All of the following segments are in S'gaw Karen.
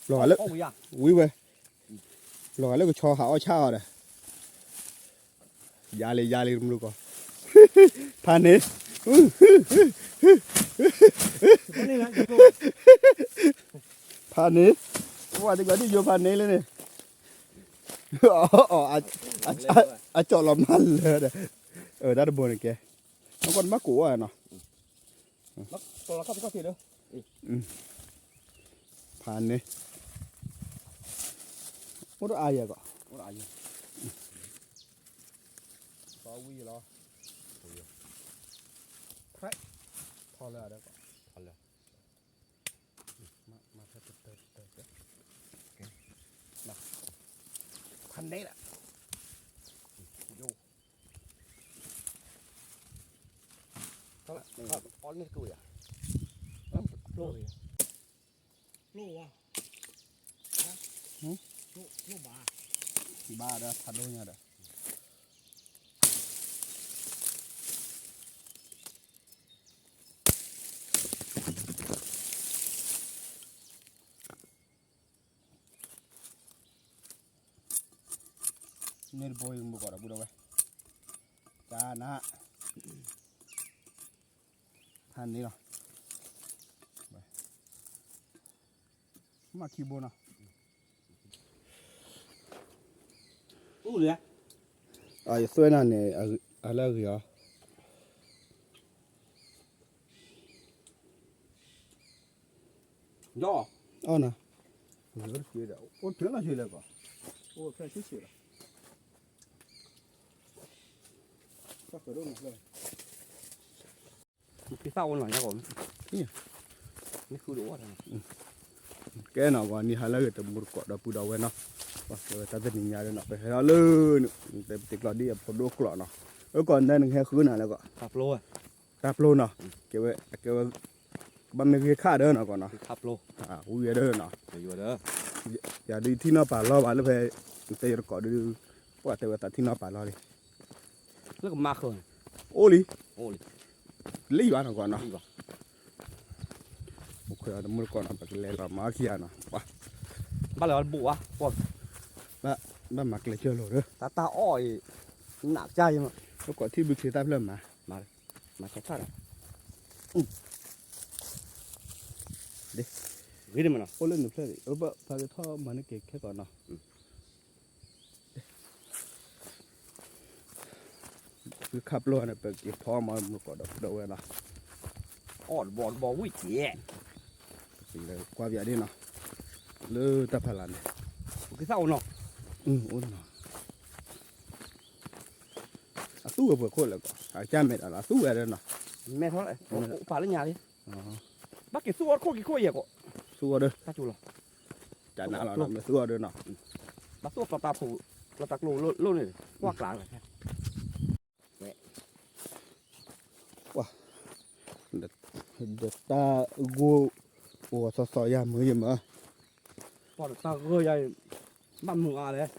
လီၤဂာ်လၢ, ဝံၤဝဲ, လီၤဂာ်လၢကဆီဟးအီၣ်ဆၣ်အီၤဒီး, ယါလံ ယါလံ တမူတကိး, ဖးန့ၣ်, ဖးန့ၣ်, ပှၤတကးဒ်ယိၤဖးန့ၣ်လၢန့ၣ်, အကၠီၣ်လီၤမးလၢာ်ဒီး, တၢ်တဘိန့ၣ်ကဲ, နကွၢ်တဘၣ်ကိးဝဲနီၤ, ဖးန့ၣ်, အိၣ်တအါယဲၢ်ကီး, ဝံၤလီၤ, ထီလၢ, ထီလၢ, ဖးန့ၣ်လၢ, အီၣ်န့ၢ်တကဝံၤယၤ, ပျိဝဲ, ပျိဘၣ်, ဘၣ်ဒီးဖးဒိၣ်ညါဒီး မ့ၢ်တဘိအံၤမုၢ်ကီးဒီးဘူးဒီးဝဲ, တၢ်နး, ဖးန့ၣ်လီၤ, မ့ၢ်ခံဘိနီၤ, အိၣ်လံ, ယသွဲနၤန့ၣ်, အလၢအဂ့ၤအီၤ အီၣ်နၤ, အိၣ်ဖျဲၣ်လီၤဆံးလဲၣ်ကီး, အိၣ်ဖျဲၣ်ဆံးဆံးလီၤ, တၢ်ဃၢၤဒိၣ်န့ၣ်ဖျဲၣ်, ကသၣ်အိၣ်နီၤညါကီး, မ့ၢ်ဃုတအိၣ်, ကဲနီၤ ပှၤနံၤဟါလၢအဂ့ၤ တမူတကိးဒီပုၢ်ဒီဝဲၢ်နီၤ, ပှၤကဲဝဲတၢ်တနံၤညါဒီးနီၤ ပဟဲထီၣ်လၢ, ပတ့ကျီဒ်အဖိဒိၣ်ကျိးနီၤ, အကီးနၢ်နကဟဲဃုနၤလၢကီး, တၢ်ပျိနီၤ, ကဲဝဲ, ကဲဝဲ, ကဘၣ်မ့ၢ်ဂ့ၤခါဒီးနီၤကီးနီၤ, ဝံၤဝဲဒီးနီၤ, ယၤဒုးထံၣ်နီၣ်ပာ်လီၤဘၣ်လၢဖဲ, တဲယတကိးဒုး, ပှၤတဲဝဲသးထံၣ်နီၣ်ပာ်လီၤလံ, လၢကမါဃၢၤန့ၣ်, အိၣ်လံ, လံဘၣ်နီၤကီးနီၤ, အိၣ်ခွဲးအီၤတမူတကိးနီၤ ပကလဲၤလီၤမၤအီၣ်ခံဂၤနီၤ, ဘၣ်လဲၤအီၤတဘူးဘၣ်, ဘၣ်မၤကျဲးစၢၤလိာ်ဒီး, တၢ်တၢ်အီၣ်အံၤ, နးကစၢ်ယမး, ပကိးထံၣ်ဘုခ့တၢ်ဖျၢၣ်မၤ, မၤ, မၤဆဲးထီၣ်ဒီး, ဒ်, ဂ့ၤန့ၣ်မနီၤ အိၣ်လၢနဖျၢၣ်, ဖးကထီၣ်မၤန့ၢ်က့ၤခဲကီးနီၤ ဖုခၣ်ပျိန့ၣ် ပက့ၤဖီမၤမုၢ်ကီးဒီးပဒီဝဲလီၤ, အီၣ်တဘီတဘီဝံၣ်က့ၤ, ပကလဲၤကွၢ်ပၠးဒ်နီၤ, လၢတၢ်ဖးလၢ်န့ၣ်, ပကသၣ်အိၣ်နီၤ, အိၣ်နီၤ, အသူၣ်ဝဲပှဲၤခိၣ်လဲၣ်ကီး အကစၢ်မဲာ်တၢ်လီၤ အသူၣ်ဝဲဒၣ်နီၤ, မဲာ်ထီၣ်လဲၣ် အိၣ်ပာ်လၢညါလံ, ဘၣ်က့ၤသူၣ်အီၣ်တခိၣ်က့ၤခိၣ်ယဲၢ်ကီး, သူၣ်အီၣ်ဒီး, တၢ်ကၠူလီၤ, တၢ်နးလီၤ မ့ၢ်သူၣ်အီၣ်ဒီးနီၤ, ဘၣ်သူၣ်အီၣ်တၢ်ဖိ, လၢတၢ်ကျိၤလိၣ်န့ၣ်, ကွၢ်ကျါလီၤ, ပှၤ, ဒီးတၢ်ဂိၢ်, အိၣ်ဂီၤသီသီယါမုာ်ယမး, ပှၤတၢ်ဂိၢ်ယါ, ဘၣ်မုာ်အါလဲၣ်,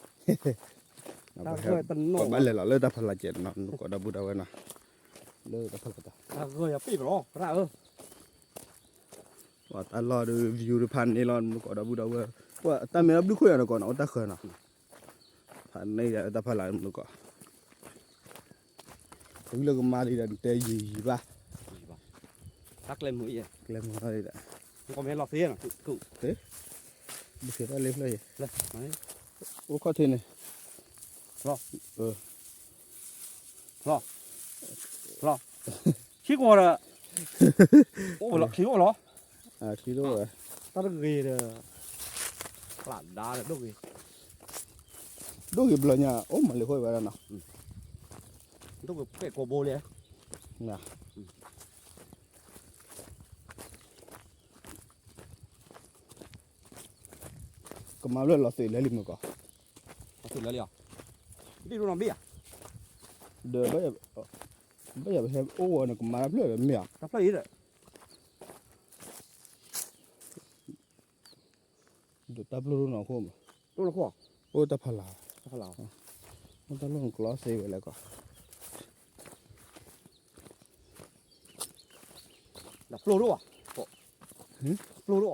တၢ်ဂိၢ်တနီၤ, ပဘၣ်လဲၤလီၤလၢတၢ်ဖးလၢ်ကဲးနီၤ မုၢ်ကီးဒီပုၢ်ဒီဝဲၢ်နီၤ, လၢတၢ်ဖးလၢ်တၢ်, တၢ်ဂိၢ်ယါပ့ၢ်ကလီၤ သရၣ်ဧၢ ပှၤတၢ်လီၢ်ဒီး view တဖၣ်န့ၣ်လီၤ မုၢ်ကီးဒီပုၢ်ဒီဝဲၢ်, ပှၤတၢ်မဲာ်ဘျုးခိၣ်ယါနီၤကီးနီၤ အိၣ်တၢ်ဃၢၤနီၤ, ဖးန့ၢ်ယါတၢ်ဖးလၢ်မုၢ်ကီး, တဂံၢ်လၢကမါလံဒီး နတဲယံာ်ယံာ်ဘၣ်, တၢ်ကျဲမုာ်အံၤ, ကျဲမုာ်လီၤလံဒီး, ကီၢ်မဲလီၤသ့နီၤ, ဘုခ့တၢ်လ့ဖျၢၣ်အံၤ, အိၣ်ခီၣ်ထံးန့ၣ်, လီၤ, လီၤ, လီၤ, ဆံကဝီၤဒီး, အိၣ်ဝဲလီၤ ချံအိၣ်လီၤ, ချံအိၣ်ဝဲ, တၢ်တဂ့ၤဒီး, ကျးဒါဒီးဒိၣ်ဂ့ၤ, ဒိၣ်ဂ့ၤဘျီညါ အိၣ်မၤလ့ၤဃိဝဲဒၣ်နီၤ, ဒိၣ်ဂ့ၤပဲာ်ကိာ်ဘိလံ ကမါဖျၢၣ်လီၤသ့ၣ်လၢလံမုၢ်ကီး, လီၤသ့ၣ်လၢလံဧါ, ဘ့ၣ်ဒိၣ်နီၤဘ့ၣ်ဧါ, ဒီး, ဘၣ်ယၤပဟဲအိၣ်ဝဲန့ၣ် ကမါတၢ်ဖျၢၣ်ဒီးမ့ၢ်ဧါ, တၢ်ဖျၢၣ်အံၤဒီး ဒီးတၢ်ပျိၢ်ဒိၣ်နီၢ်ခိၣ်မး, ဒိၣ်နီၢ်ခိၣ်, အိၣ်တၢ်ဖးလၢ်, တၢ်ဖးလၢ်, အိၣ်တၢ်လီၢ်နကျီသ့ဝဲလဲၣ်ကီး, ဒီးပျိၢ်ဒိၣ်ဧါ, ပျိၢ်ဒိၣ်ဧါ,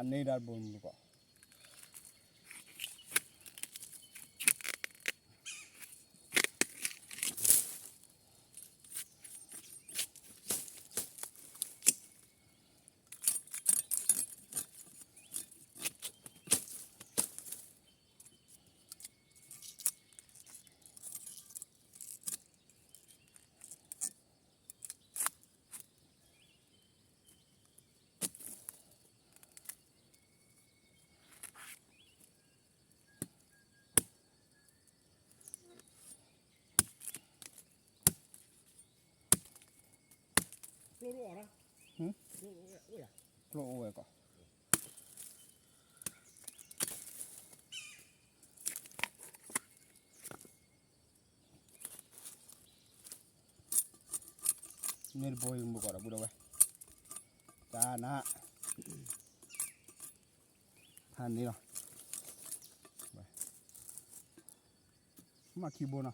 အန့ၣ်ဒၣ်ဘိမုၢ်ကီး ကျိၣ်အိၣ်ဝဲကီး မ့ၢ်တဘိအံၤမုၢ်ကီးဒီး ဘူးဒီးဝဲ တၢ်နၤ ဖးန့ၣ်လီၤ မၤခံဘိနီၤ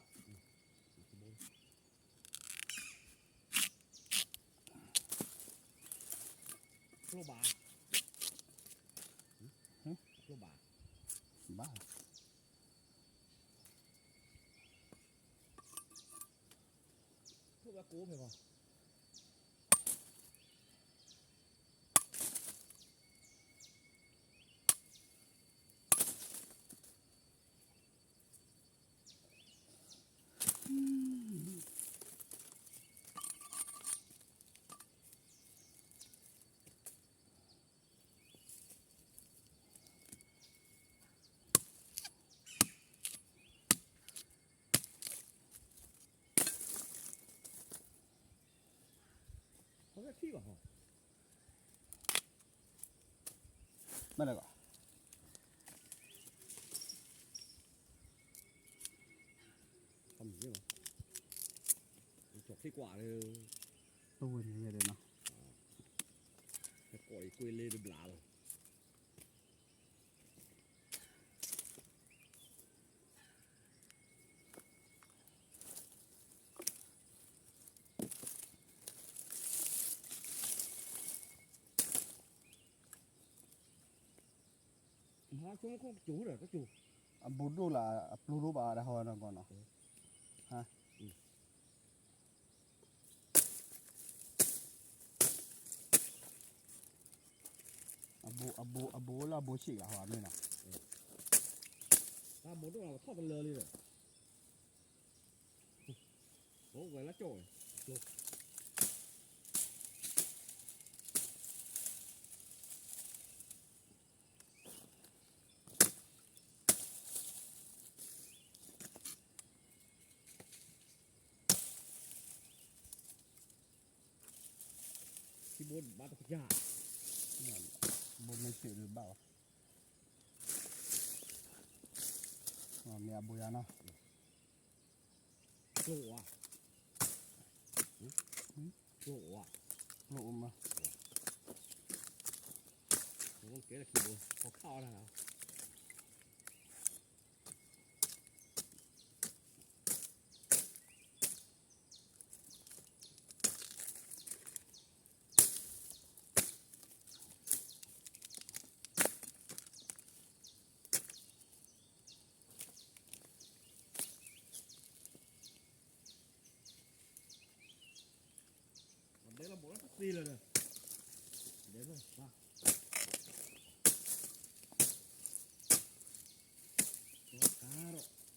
ကျိၣ်ဘၣ် ကျိၣ်ဘၣ် ဘၣ် ကျိၣ်ဘၣ်ကိးဖဲဘၣ် ထံၣ်ဘၣ်ဟီ ဘၣ်လဲၣ်ဂီၤ တမံၤလီၤ ကၠီၤချ့ကွၢ်လၢ တဝဲန့ၣ်ဝဲဒၣ်နီၤ ဟဲကိးအံၤကွ့လ့တဘျးလီၤ မၤဆိကမိၣ်ခိၣ်ကစူၤဒီးကစူၤ အဘူးဒိၣ်လၢအပျိဒိၣ်ဘၣ်ဒၣ်ဟီနီၢ်ကီၢ်နီၤ အဘူး အဘူး အဘူးလၢအဘူးဆံးလၢဟီမ့ၢ်နီၤ တၢ်ဘူးဒိၣ်လၢပထီၣ်တလၢလံဒီး အိၣ်ဝဲလၢကၠီၣ် ထံဘိဘၣ်တကယၤ ဘိမ့ၢ်စံးဒုးဘၣ်အီၤ မ့ၢ်အဘိယၤနီၤ ကျိၣ်အိၣ်ဧါ ကျိၣ်အိၣ်ဧါ ကျိၣ်အိၣ်မး ကဲလၢခံဘိ ဟီခါအီၣ်တၢ် ဒဲလီၤဘိးလၢတသ့လၢၤဒီး ဒဲလီၤဘၣ် ကါထီၣ် ဒဲတိၣ် န့ၣ် ဒ်ဒံဧါ ဟါ ဒ်ဒ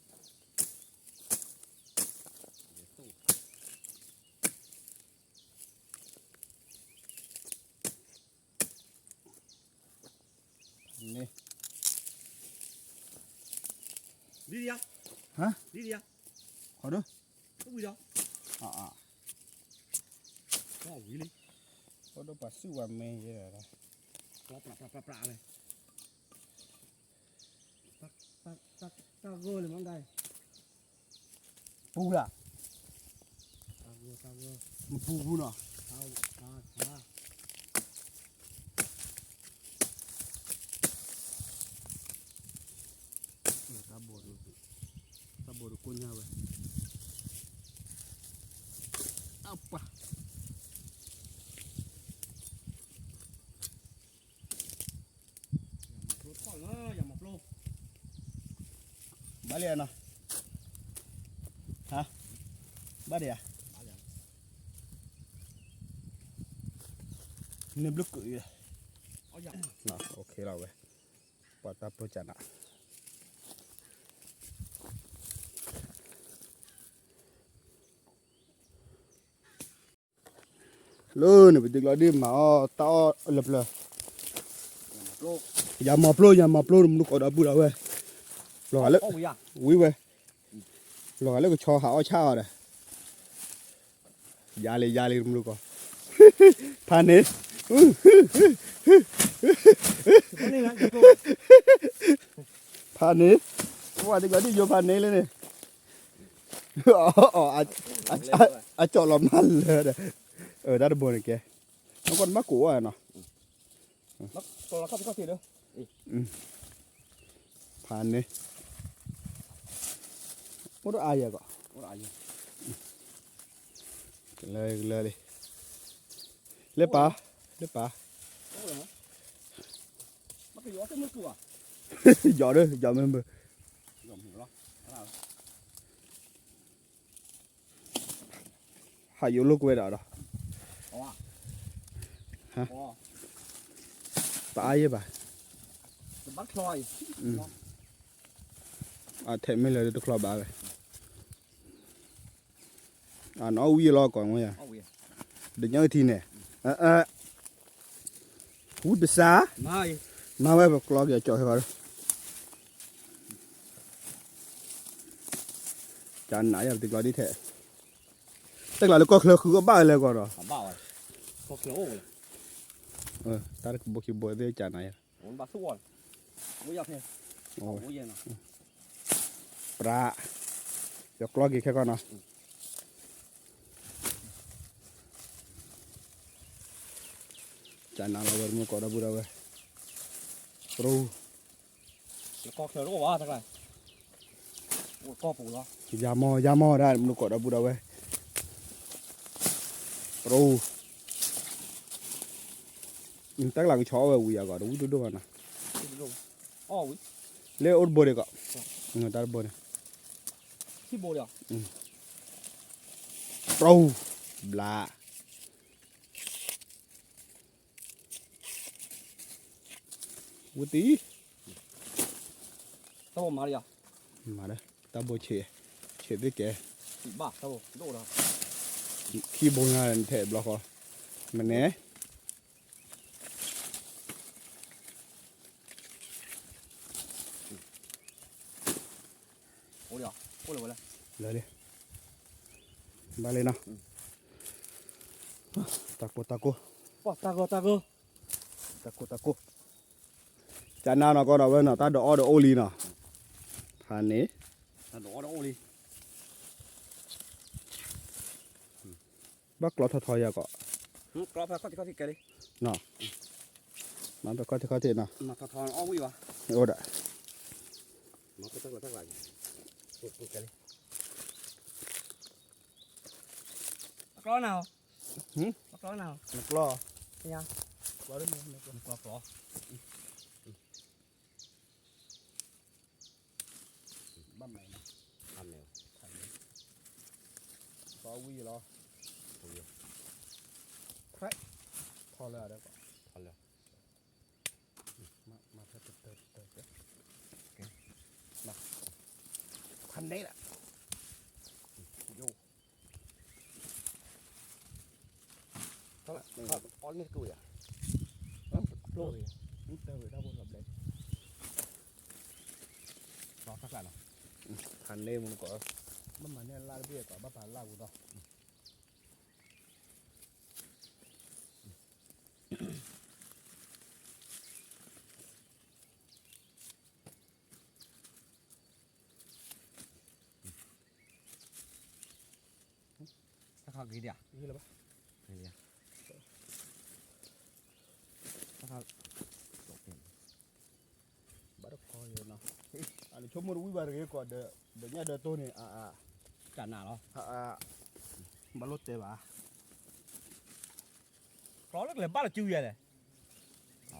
ံဧါ ဃီဒိၣ် တဝံၤဒီး အါအါ တဝံၤလံ ဃီဒိၣ်ပှၤစုၣ်ဝဲမ့ၢ်ယဲ ပျးပျးပျးပျးလဲၣ် တၢ်ဂိၢ်လၢမ့ၢ်ဒၣ် ပူၤလၢ် မပူၤပူၤနီၤ တၢ်ဘိးဒိၣ် တၢ်ဘိးဒိၣ်ကိညါဝဲ အပှၤ ဘၣ်လံနီၤ, ဟါ, ဘၣ်ဒံးဧါ, န့ၣ်ဘျုးကုၣ်အံၤ, လီၤဝဲ, ပှၤတၢ်ပျိကနး လၢန့ၣ် ပတံၤကျီဒ်မၤအီၣ်တၢ်အီၣ်လၢပျၢၤ, ယၤမၤပျိ ယၤမၤပျိ မနုၤကိးဒီပုၢ်ဒီဝဲၢ်, လီၤဂာ်လၢ, ဝံၤဝဲ, လီၤဂာ်လၢကဆီဟးအီၣ်ဆၣ်အီၤဒီး, ယၤလံ ယၤလံ မနုၤကိး, ဖးန့ၣ်, ဖးန့ၣ်, ပှၤတံၤကျီဒ်ယိၤဖးန့ၣ်လၢန့ၣ် အကၠီၣ်လီၤမးလၢဒီး, တၢ်တဘိန့ၣ်ကဲ, နကီၢ်တဘၣ်ကိးဝဲနီၤ, ဖးန့ၣ်, အိၣ်တအါယဲၢ်ကီး, ကလၢကလၢလံ, လၢပၢ်, လၢပၢ်, ယီၤဒီး ယီၤမ့ၢ်မ့ၢ် ဟးယိၤလိာ်ကွဲဒၣ်ဒီး, တအါယဲၢ်ဘၣ်, အထဲမ့ၢ်လၢတချီဘၣ်ဝဲ, အနီၣ်ဝံၤလီၤကီးဝဲယၤ, ဒီးညၣ်ထံန့ၣ်, ဝံပစၢ်, မၤဝဲပကျီက့ၤကၠီၣ်ဟဲဃီဒီး, ကနးယၤပတံၤကျီဒ်ထဲ, တကျါလၢကီၢ်ချၢဃုကဘၣ်လၢကီးဒီး, တၢ်တကဘိခံဘိသ့ၣ်ကနးယၤ, ပြး, ယကျီက့ၤခဲကီးနီၤ, ကနးလီၤဝဲတမုၢ်ကိးဒီပုၢ်ဒီဝဲၢ်, ပြး, ယမီၢ် ယမီၢ်ဒၣ်မနုၤကိးဒီပုၢ်ဒီဝဲၢ်, ပြး, တၢ်ကလၤကဆီအီၣ်ဝဲဝံၤအဂီၢ် တဝံၣ်ဒိၣ်ဒိၣ်ဘၣ်နီၤ, လၢအိၣ်တဘိဒံးကီး, တၢ်တဘိန့ၣ်, ပြး, ဘျး, ဝံၤတံၢ်, မၤဒီး တၢ်ဘိဆံး, ဆံးသ့ၣ်ကဲ, ခံဘိညါထဲဘျီဃီ, မနဲ လၢလံ, ဘၣ်လံနီၤ, တၢ်ကိၢ်တၢ်ကိၢ်, တၢ်ကိၢ်တၢ်ကိၢ်, တၢ်ကိၢ်တၢ်ကိၢ်, ကနၤနီၤကီးဒီးဝဲနီၤ တၢ်ဒိးအီၣ်ဒီးအိၣ်လံနီၤ, ဖးန့ၣ်, တၢ်ဒိးအီၣ်ဒီးအိၣ်လံ, ဘၣ်ကျီထီထီယၤကီး, ကျီဖဲခီၣ်ထံးခီၣ်ထံးကဲလံ, မၤဖဲခီၣ်ထံးခီၣ်ထံးနီၤ, မၤထီထီအီၣ်ဝံၣ်ဘၣ်, အိၣ်ဒၣ်, မၤဖဲခီၣ်ထံးခီၣ်ထံးကဲလံ, ကျီနၤ, ကျီနၤ, ကျီ, ကျီ, ကျီ, ဘၣ်မၤ, ဘၣ်မၤ, ထီဝံၣ်လီၤ, ထီလၢ, ထီလၢ, မၤဖဲတတၢတတၢ, ဖးန့ၣ်လၢ, ယိၣ် အီၣ်န့ၢ်တက့ၢ်ယၤ, ကျိၣ်, တၢ်ဝဲတၢ်ဘိလီၤဘျဲ, ဖးန့ၣ်မနုၤကီး, ဘၣ်မၤန့ၢ်လၢ်တဘ့ၣ်ကီး ဘၣ်ပာ်လၢ်ပူၤဒီး တၢ်ခါဂ့ၤဒၣ်, ဂ့ၤလၢၤဘၣ်, ဂ့ၤလၢၤ, တၢ်ခါ, ဘၣ်တခီယနီၤ, အဆိကမိၣ်တဝံၣ်ဘၣ်တဂ့ၤကီးဒီး, ဒီးညၣ်ဒီးတိၢ်န့ၣ်, ကနၤလီၤ, ဘၣ်လိၣ်တဲဘၣ်, ကျီလၢကလဲၤဘၣ်လီၤစုယၤလဲၣ် အ အ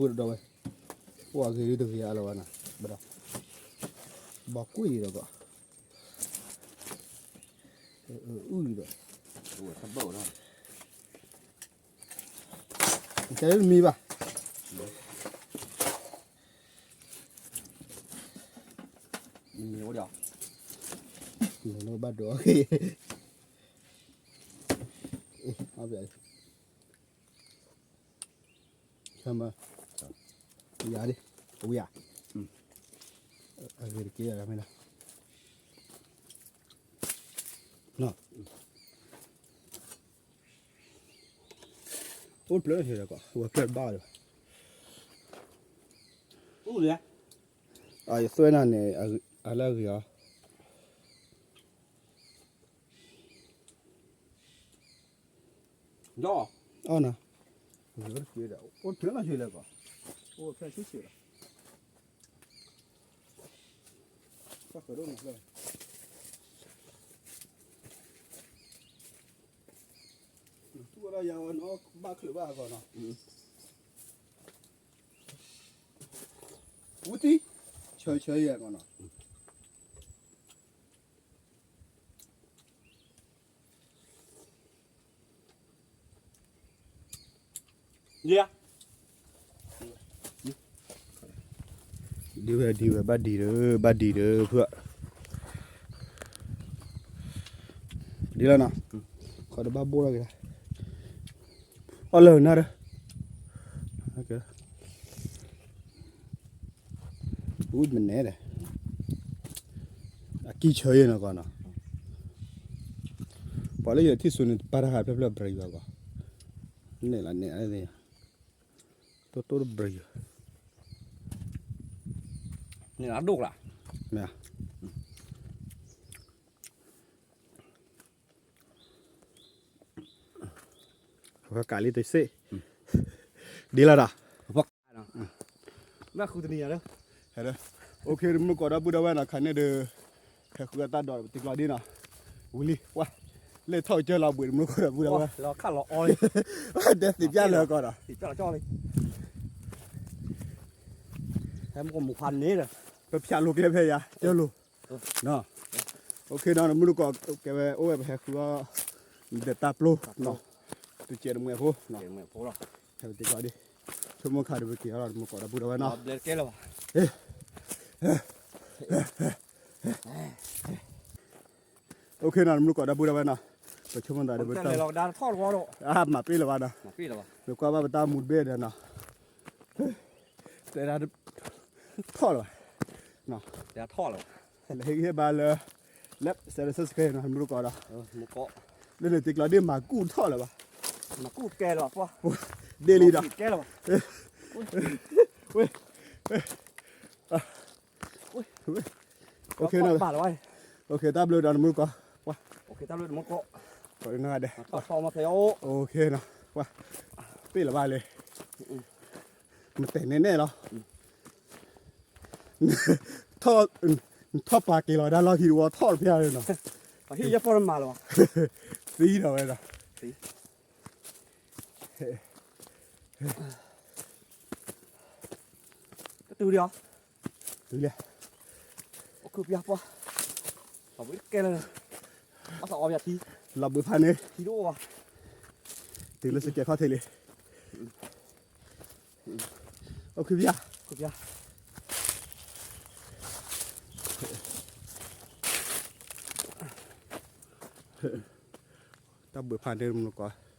ပှၤကီၢ်ဒီပုၢ်ဒီဝဲၢ်, အိၣ်အဂ့ၤဒ်တဂ့ၤအါလၢၤဘၣ်နီၤ, ဘၣ်ဒီး, ဘီကွံာ်ဒီးကီး, အအုၣ်ဒီး, ကဲမံဘၣ်, မံအိၣ်ဒီး, ဘၣ်ဒီး, အဘျ ဆၢမၢ, ယၤဒ်, အဝံၤဧါ, အဂ့ၤတက့ၢ်ယၤမ့ၢ်လၢ, အိၣ်ဖျၢၣ်ဟဲဒီးကီး ဝဲဖျၢၣ်တဘၣ်ဒီး, အိၣ်လၢ, ယသွဲနၤန့ၣ်, အလၢအဂ့ၤအီၤ ဒီး, အီၣ်နၤ, အိၣ်ဖျၢၣ်လီၤဆံလၢကီး, အိၣ်ဖျၢၣ်ဆံဆံလီၤ, တၢ်ဃၢၤဒိၣ်န့ၣ်ဖျၢၣ်, တူၢ်ဝဲဒၣ်ယၤဝဲနီၤ ဘၣ်ချုးဘၣ်အဂီၢ်နီၤ, ဝူတံၢ်, ဆၢဆၢယဲၢ်ကီးနီၤ ယၤ, ဒ်ဝဲဒ်ဝဲ ဘၣ်ဒံးဒီး ဘၣ်ဒံးဒီး ဖု, ဒ်လီၤနီၤ, ခီဒီးဘၣ်ဘိၣ်လီၤက့ၤ, အီၣ်လၢနၤဒီး ဝံၤမနဲဒီး, အကံၢ်ဆၢယဲၢ်နီၤကီးနီၤ, ပှၤလၢယထံၣ်စိၤန့ၣ် ပာ်တၢ်ဃာ်ဖျၢၣ်ဖျၢၣ်ဘြံၤဘၣ်ကီး, န့ၣ်လီၤန့ၣ်, တိၢ်တိၢ်တဘြံၤ, န့ၣ်လၢဒိၣ်ကျါ, မ့ၢ် ကးလံတစ့ၢ်, ဒ်လီၤဒီး, ဘၣ်ဃုတနံၤယၤလၢ, ဟဲဒီး, အိၣ်ခ့ တမူတကိးဒီပုၢ်ဒီဝဲၢ်နီၤ ခါန့ၣ်ဒီး, ဟဲဃုအတၢ်ဒိးတံၤကျီဒ်နီၤ, ဝံၤလံ ပှၤ, လဲၤထီၣ်ကစၢၢ်လီၤဘှံး တမူတကိးဒီပုၢ်ဒီဝဲၢ်, တဲသ့ၣ်ပျၢ်လၢကီးဒီး, ဟဲမူခွါန့ၣ်ဒီး, ပဖၠးလိာ်ကျဲဖဲယၤ ကၢလိာ်, အိၣ်ခ့နီၤ တမူတကိး ကဲဝဲအိၣ်ဝဲပဟဲဃုအီၤ, ဒီးတၢ်ပျိ, တစဲးတမှဲၤဖိ, ဟဲပတံၤကျီဒ်, ဆိကမိၣ်ခါဒီးပက့ၤအီၤလီၤ တမူတကိးဒီပုၢ်ဒီဝဲၢ်နီၤ, အိၣ်ခ့နီၤ တမူတကိးဒီပုၢ်ဒီဝဲၢ်နီၤ, ပဆိကမိၣ်သးဒီးပတၢ်, မၤပ့ၢ်လၢၤဘၣ်နီၤ, ပကွၢ်ဘၣ်ပတၢ်မူတဘ့ၣ်ဒီးနီၤ, တဲဒၣ်, ထီၣ်လၢၤဘၣ်, ထီၣ်လၢၤဘၣ်, လၢဟ့ၣ်ဂံၢ်ဟ့ၣ်ဘါလၢ, လၢ subscribe နီၤ တမူတကိးဒီး, လၢန့ၣ်တံၤကျီဒ်မၤကူၣ်ထီၣ်လၢၤဘၣ်, ဒ့လံဒီး, ဝဲ, ဝဲ, အိၣ်ခ့နီၤ, အိၣ်ခ့တၢ်ဘျုးဒီးတမူတကိး, ပှၤ, တၢ်ဘျုးတမူတကိး, အိၣ်ခ့နီၤ, ပှၤ, ပ့ၢ်လၢၤဘၣ်လံ, မတဲနဲၣ်နဲၣ်လီၤ, ထီၣ်, ထီၣ်ပာ်က့ၤလီၤဒၣ်လီၢ်ခံတဝီထီၣ်တဖျၢၣ်လံနီၤ, ဟံၣ်ယဲၢ်ဖီၣ်တမၤလီၤ, သံဒီးဝဲဒီး သံ ကတုၤဒံးအီၤ, တုၤလံ, အိၣ်ခုပျၢ်ပှၢ်, လီၤဘှံးတကဲလၢ, ဘၣ်သးအီပယၤထံ, လီၤဘှံးဖးန့ၣ်, ထံတအိၣ်ဘၣ်, တုၤလၢစကဲခီၣ်ထံးလံ, အိၣ်ခုပျၢ်, ခုပျၢ်, တၢ်ဘှံးဖးန့ၣ်မနုၤကီး